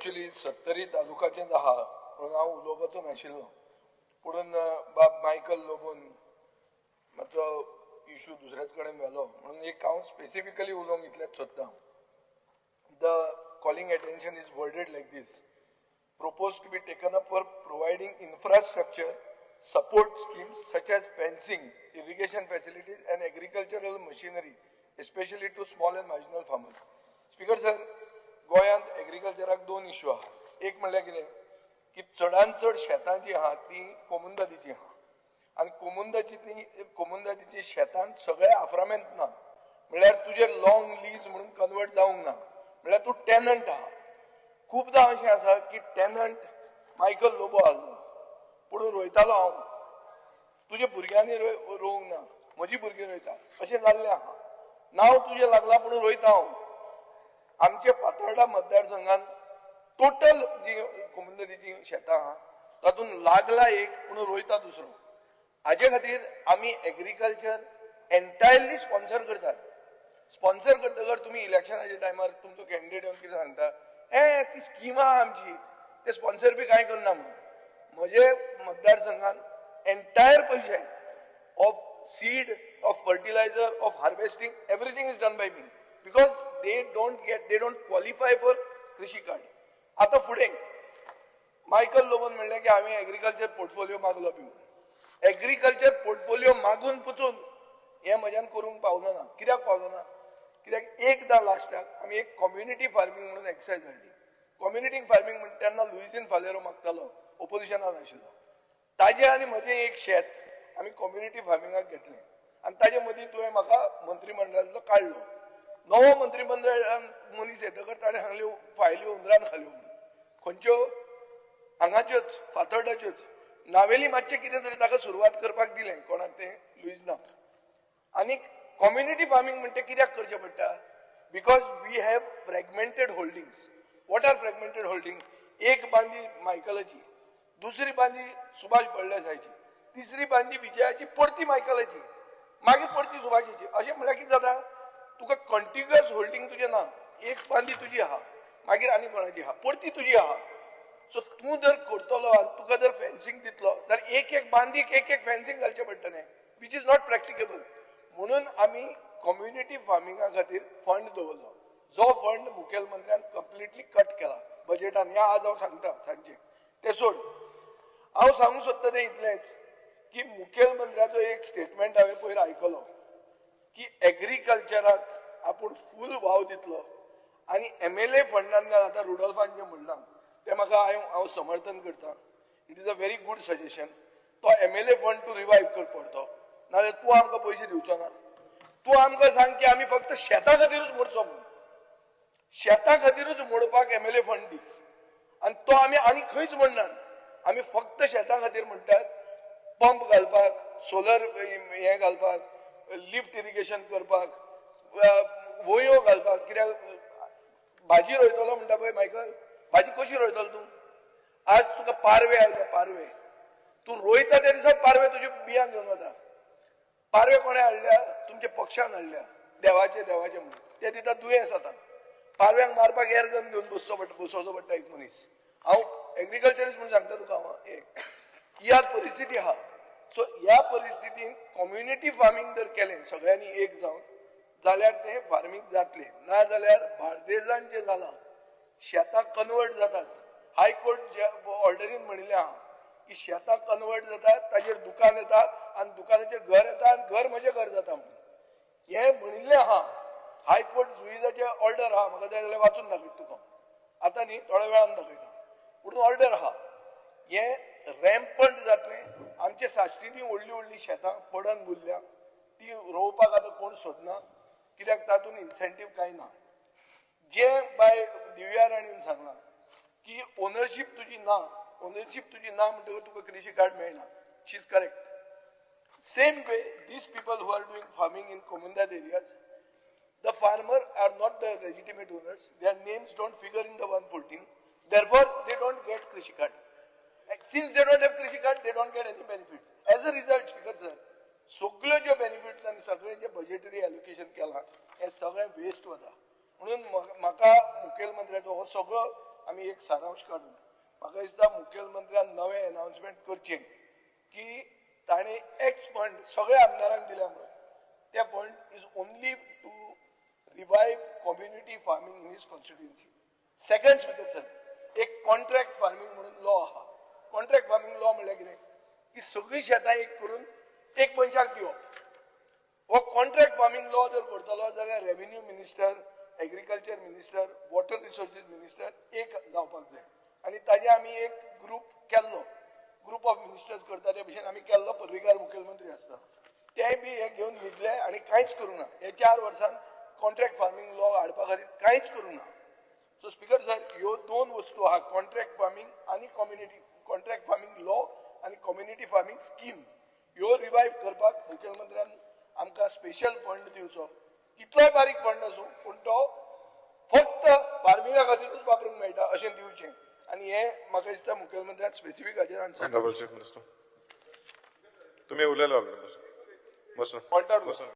Actually Sattari तालुकाचेंच आहा म्हणून हांव उलोवपाचो नाशिल्लो, पुणून बाब मायकल लोबोन मातसो इशू दुसऱ्याच कडेन व्हेलो म्हणून एक हांव स्पेसिफिकली उलोवंक इतलेंच सोदता. The calling attention is worded like this: propose to be taken up for providing infrastructure support schemes such as fencing, irrigation facilities and agricultural machinery, especially to small and marginal farmers. Speaker sir, गोंयांत एग्रीकल्चराक दोन issue आहा. एक म्हणल्यार कितें की चडान चड शेतां जी आहा ती कोमुंदादीची आहा आनी कोमुंदाची ती कोमुंदादीची शेतां सगळे आफ्रामेंत ना, म्हणल्यार तुजें लॉंग लीज म्हणून कन्वर्ट जावंक ना, म्हणल्यार तूं टेनंट आहा. खुबदां अशें आसा की टेनंट मायकल लोबो आहलो पूण रोयतालो हांव, तुज्या भुरग्यांनी रोवंक ना, म्हजी भुरगीं रोयता अशें जाल्लें आहा. नांव तुजें लागलां पूण रोयता हांव. आमचे फातोर्डा मतदारसंघान टोटल जी कोमुंदादीची शेतां आहा तातूंत लागला एक पूण रोयता दुसरो. हाजे खातीर आमी एग्रीकल्चर एंटायरली स्पॉन्सर करतात. स्पॉन्सर करतकर तुमी इलेक्शनाच्या टायमार तुमचो कॅन्डिडेट येवन कितें सांगता, ए ती स्कीम आहा आमची, ते स्पॉन्सर बी कांय करना म्हणून. म्हजे मतदारसंघान एंटायर पयशे of seed, of fertilizer, of harvesting, everything is done by me because they don't qualify for Krishi card. आता फुडें मायकल लोबोन म्हणलें की हांवें एग्रीकल्चर पोर्टफोलियो मागलो बी म्हणून. एग्रीकल्चर पोर्टफोलियो मागून पसून हें म्हज्यान करूंक पावलो ना. कित्याक पावलो ना? कित्याक एकदां लास्टाक आमी एक कम्युनिटी फार्मींग म्हणून एक्सरसायज हाडली. कम्युनिटी फार्मींग म्हण तेन्ना लुईझीन फालेरो मागतालो, ओपोजिशनान आशिल्लो. ताजें आनी म्हजें एक शेत आमी कम्युनिटी फार्मिंगाक घेतलें आनी ताजे मदीं तुवें म्हाका मंत्रीमंडळांतलो काडलो. नवो मंत्रीमंडळान मनीस येतकर ताणें सांगल्यो फायली हुंदरान खाल्यो म्हणून. खंयच्यो? हांगाच्योच, फातोर्डाच्योच. नावेली मातशें कितें तरी ताका सुरवात करपाक दिलें कोणाक तें, लुईजनाक. आनी कम्युनिटी फार्मींग म्हणटे कित्याक करचें पडटा? Because we have fragmented holdings. What are fragmented holding? एक बांदी मायकलाची, दुसरी बांदी सुभाष फळदेसायची, तिसरी बांदी विजयाची, परती मायकलाची, मागीर परती सुभाषाची. अशें म्हणल्यार कितें जाता, तुका कंटिन्युअस होल्डींग तुजें ना. एक बांदी तुजी आहा, मागीर आनी कोणाची आहा, परती तुजी आहा. सो तूं जर करतलो आनी तुका जर फेन्सिंग दितलो जाल्यार एक एक बांदीक एक एक फेन्सिंग घालचें पडटलें, which is not practicable. म्हणून आमी कम्युनिटी फार्मिंगा खातीर फंड दवरलो, जो फंड मुखेलमंत्र्यान कंप्लिटली कट केला बजेटान. ह्या आज हांव सांगता सांजचे. तें सोड, हांव सांगूंक सोदता तें इतलेंच की मुखेलमंत्र्याचो एक स्टेटमेंट हांवें पयर आयकलो की एग्रीकल्चराक आपूण फूल वाव दितलो आनी एमएलए फंडांतल्यान आतां रुडोल्फान जें म्हणलां तें म्हाका हांव समर्थन करता. It is a very good suggestion. तो एमएलए फंड तूं रिवायव कर पडतो, नाजाल्यार तूं आमकां पयशे दिवचो ना. तूं आमकां सांग की आमी फक्त शेता खातीरूच मोडचो म्हणून, शेता खातीरूच मोडपाक एमएलए फंड दी आनी तो आमी आनी खंयच म्हणनात. आमी फक्त शेता खातीर म्हणटात, पंप घालपाक, सोलर हें घालपाक, लिफ्ट इरिगेशन करपाक, वयो घालपाक. कित्याक भाजी रोयतलो म्हणटा पळय मायकल, भाजी कशी रोयतलो तूं? आज तुका पारवे आयले, पारवे तूं रोयता त्या दिसा पारवे तुज्या बियांक घेवन वता. पारवे कोणें हाडल्या? तुमच्या पक्षान हाडल्या, देवाचे देवाचे म्हणून. ते दिता दुयेंस. आतां पारव्यांक मारपाक एअर गन घेवन बसचो पडटा, बसोवचो पडटा एक मनीस. हांव एग्रीकल्चरिस्ट म्हणून सांगता तुका हांव, एक ही आज परिस्थिती आहा. सो ह्या परिस्थितीन कम्युनिटी फार्मींग जर केलें सगळ्यांनी एक जावन जाल्यार तें फार्मींग जातलें. ना जाल्यार बार्देजान जें जालां, शेतां कन्वर्ट जातात. हायकोर्ट जे ऑर्डरीन म्हणिल्लें आहा की शेतां कन्वर्ट जातात, ताजेर दुकान येता आनी दुकानाचें घर येता आनी घर म्हजें घर जाता म्हणून हें म्हणिल्लें आहा. हायकोर्ट जुईजाचें ऑर्डर आहा, म्हाका जाय जाल्यार वाचून दाखयता तुका, आतां न्ही, थोड्या वेळान दाखयता, पूण ऑर्डर आहा. हें रॅम्पंट जातलें. आमचे साश्टीनी व्हडलीं व्हडलीं शेतां पडंग उरल्या, ती रोवपाक आतां कोण सोदना, कित्याक तातूंत इन्सेंटीव कांय ना. जे बाय दिव्या राणीन सांगलां की ओनरशीप तुजी ना, ओनरशीप तुजी ना म्हणटकच तुका कृषी कार्ड मेळना. She is correct. Same way, these people who are doing farming in Comunidade areas, the farmer are not the legitimate owners. Their names don't figure in the 114. Therefore, they don't get Krishi card. And since they don't have Krishi card, they don't get any benefits. As a result, Speaker sir, सगळ्यो ज्यो benefits आनी सगळें जे budgetary allocation केलां हें सगळें waste वता. म्हणून म्हाका मुखेलमंत्र्याचो हो सगळो आमी एक सारांश काडून म्हाका दिसता मुखेलमंत्र्यान नवें अनाउन्समेंट करचें की ताणें एक्स फंड सगळ्या आमदारांक दिल्या म्हणून ते fund is only to revive community farming in his constituency. Second, Speaker sir, एक कॉन्ट्रॅक्ट फार्मींग म्हणून लॉ आहा. कॉन्ट्रॅक्ट फार्मींग लॉ म्हणल्यार कितें की सगळीं शेतां एक करून एक मनशाक दिवप. हो कॉन्ट्रॅक्ट फार्मींग लॉ जर करतलो जाल्यार revenue minister, agriculture minister, water resources minister एक जावपाक जाय आनी ताजे आमी एक ग्रूप केल्लो, ग्रूप ऑफ मिनिस्टर्स करता ते भशेन आमी केल्लो. पर्रीकार मुखेलमंत्री आसता तेय बी हे घेवन न्हिदले आनी कांयच करूंक ना. हे 4 वर्सांत कॉन्ट्रॅक्ट फार्मींग लॉ हाडपा खातीर कांयच करूंक ना. सो स्पीकर सर, ह्यो दोन वस्तू आहा, कॉन्ट्रॅक्ट फार्मींग आनी कम्युनिटी कॉन्ट्रॅक्ट फार्मींग लॉ आनी कम्युनिटी फार्मींग स्कीम, ह्यो रिवायव करपाक मुखेलमंत्र्यान आमकां स्पेशल फंड दिवचो. कितलोय बारीक फंड आसूं पूण तो फक्त फार्मिंगा खातीरूच वापरूंक मेळटा अशें दिवचें आनी हें म्हाका दिसता मुखेलमंत्र्यान स्पेसिफीक हाजेर आन्सर. ऑनरेबल चीफ मिनिस्टर, तुम्ही उलयले ऑलरेडी. बसून. Point out. बसून.